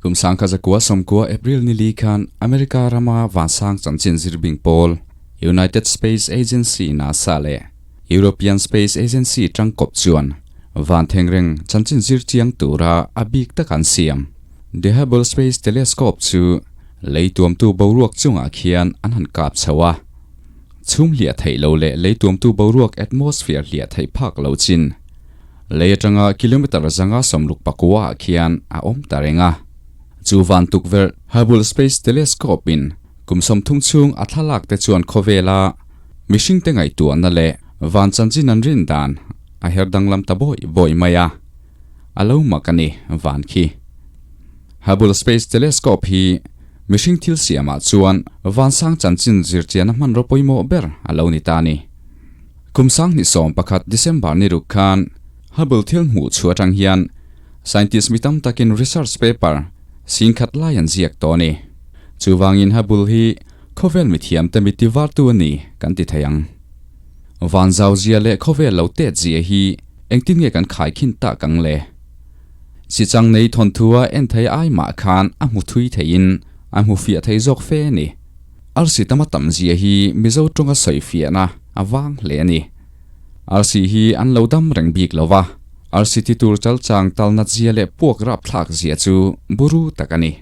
Kum 1990 April ni li khan America rama vansang chanchin zirbing pawl United Space Agency NASA leh European Space Agency tangkawp chuan van thengreng chanchin zir chiang tura a bik tak an siam. The Hubble Space Telescope chu lei tuamtu boruak chungah khian an han kap chho a. Chhum hliah theih lo leh lei tuamtu boruak atmosphere hliah theih phak lo chin Lei atanga kilometer 169 ah khian a awm ta reng a. Chu van tukverh Hubble Space Telescope in kum 30 chhung a thlalak te chuan khawvela mihring te ngaihtuahna leh van chanchin an rin dan a her danglam ta bawi bawi mai a. A lo mak a ni van khi. Hubble Space Telescope hi mihring thil siamah chuan vansang chanchin zirchianna hmanraw pawimawh ber a lo ni ta a ni. Kum 2011 December ni ruk khan Hubble thil hmuh chhuah atang hian scientist mi tam takin research paper 10,000 lai an ziak tawh a ni. Chuvangin Hubble hi khawvel mithiam te mi tivartu a ni kan ti thei ang. Van zau zia leh khawvel lo tet zia hi engtin nge kan khaikhin tak ang le? Sichang nei thawnthua en thei ai mah khan a hmu thui theiin a hmu fiah thei zawk fe a ni. Arsi tama tam zia hi Mizo tawnga sawi fiahna a vang hle a ni. Arsi hi an lo dam reng bik lo va, arsi ti tur chal chang tal nat zia leh puak rap thlak zia chu buru tak a ni.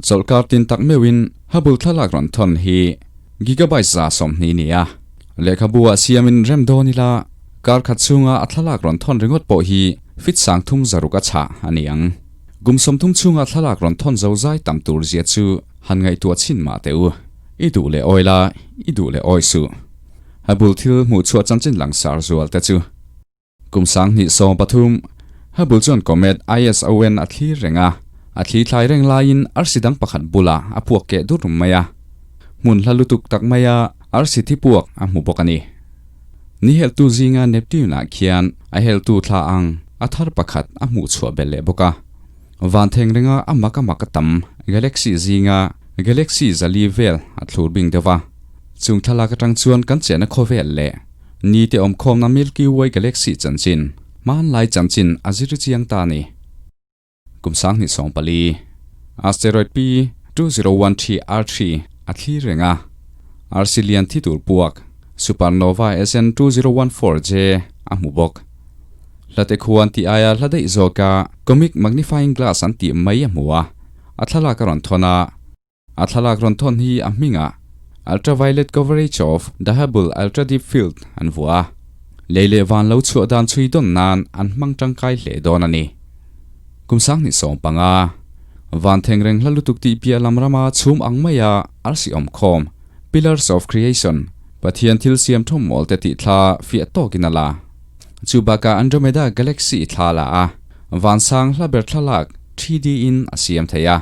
Chawlhkar tin tak meuhin Hubble thlalak rawn thawn hi gigabyte 120 ni a. Lehkhabu ah siamin rem dawn ila, kar khat chhunga a thlalak rawn thawn ringawt pawh hi fit 360 a chhah a ni ang. Kum 30 chhunga thlalak rawn thawn zo zai tam tur zia chu han ngaihtuah chhin mah teh u. I duh leh awi la, i duh leh awi suh. Hubble thil hmuh chhuah chanchin langsar zual te chu. Kum 2013, Hubble chuan comet ISON a thlir reng a, a thli thlai reng laiin arsi dang pakhat bulah a puak keh dur mai a. Hmun hla lutuk tak maia arsi thi puak a hmu bawk a ni. Ni heltu zinga Neptune ah khian a heltu thla ang a thar pakhat a hmuh chhuah belh leh bawk a. Van theng renga a mak a mak a tam galaxy zinga galaxy 400 vel a thlur bing deuh a. Chung thlalak atang chuan kan chenna khawvel leh ni te awmkhawmna Milky Way galaxy chanchin hmanlai chanchin a zir chiang ta a ni. Kum 2014, asteroid P 2013 R3 a thlir reng a, arsi lian thi tur puak supernova SN 2014J a hmu bawk. Hlate khuan tih aia hla daih zawka comic magnifying glass an tih mai a hmu a, a thlalak a rawn thawn a. A thlalak rawn thawn hi a hmingah Ultraviolet Coverage of the Hubble Ultra Deep Field an vuah a, lei leh van lo chhuah dan chhui dawn nan an hmang tangkai hle dawn a ni. Kum 2015, van thengreng hla lutuk tih piah lam rama chhum ang maia arsi awm khawm, Pillars of Creation, Pathian thil siam thawm mawl te tih thla fiah tawkin a la. Chu bakah Andromeda Galaxy thla la a, van sang hla ber thlalak 3D in a siam thei a.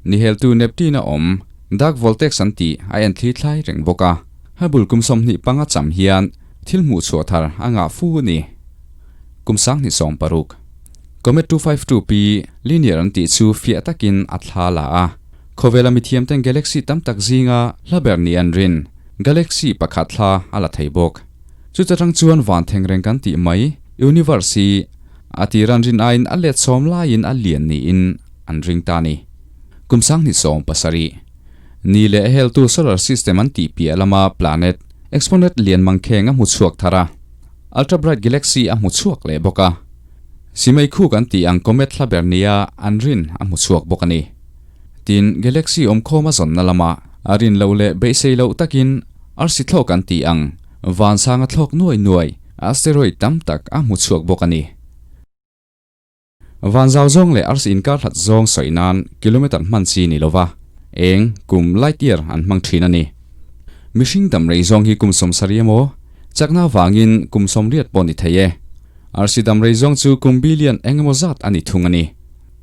Ni heltu Neptune a awm, Dark Vortex an tih a en thli thlai reng bawk a. Hubble kum 25 cham hian thil hmuh chhuah thar a ngah fu a ni. Kum 2016, Comet 252P Linear an tih chu fiah takin a thla la a. Khawvela mithiam ten galaxy tam tak zinga hla ber ni an rin, galaxy pakhat thla a la thei bawk. Chu chatang chuan van thengreng kan tih mai, universe hi a tiran rin aiin a let sawm laiin a lian niin an ring ta a ni. Kum 2017, ni leh heltu solar system an tih piah lama planet exponent lian mangkheng a hmu chhuak thar a, ultra bright galaxy a hmu chhuak leh bawk a. Simei khuk an tih ang comet hla ber nia an rin a hmu chhuak bawk a ni. Tin, galaxy awmkhawm a zawnna lama a rin loh leh beisei loh takin arsi thlawk an tih ang vansanga thlawk nuai nuai asteroid tam tak a hmu chhuak bawk a ni. Van zau zawng leh arsi inkar hlat zawng sawi nan kilometer hman chi ni lova, eng, kum, light year an hmang thin a ni. Mihring dam rei zawng hi kum 70 emaw, chakna avangin kum 80 pawh ni thei e. Arsi dam rei zawng chu kum billion eng emaw zat a ni thung a ni.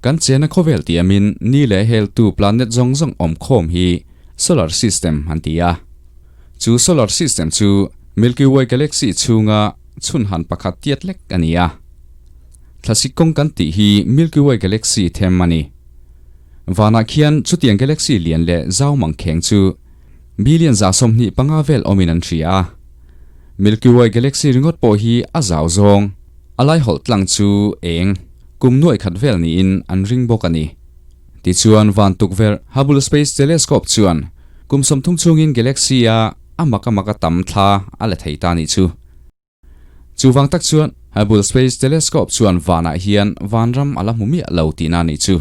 Kan chena khawvel tiamin ni leh heltu planet zawng zawng awm khawm hi solar system an ti a. Chu solar system chu Milky Way galaxy chhunga chhunhan pakhat tiat lek a ni a. Thlasik kawng kan tih hi Milky Way galaxy them a ni. Vanah khian chutiang galaxy lian leh zau mangkheng chu billion 125 vel awmin an hria a. Milky Way galaxy ringawt pawh hi a zau zawng a laihawlh tlang chu eng kum nuaih khat vel niin an ring bawk a ni. Tichuan van tukverh Hubble Space Telescope chuan kum 30 chhungin galaxy a a mak a mak a tam thla a la thei ta nih chu. Chuvang tak chuan Hubble Space Telescope chuan vanah hian vanram a la hmu miah lo tihna nih chu.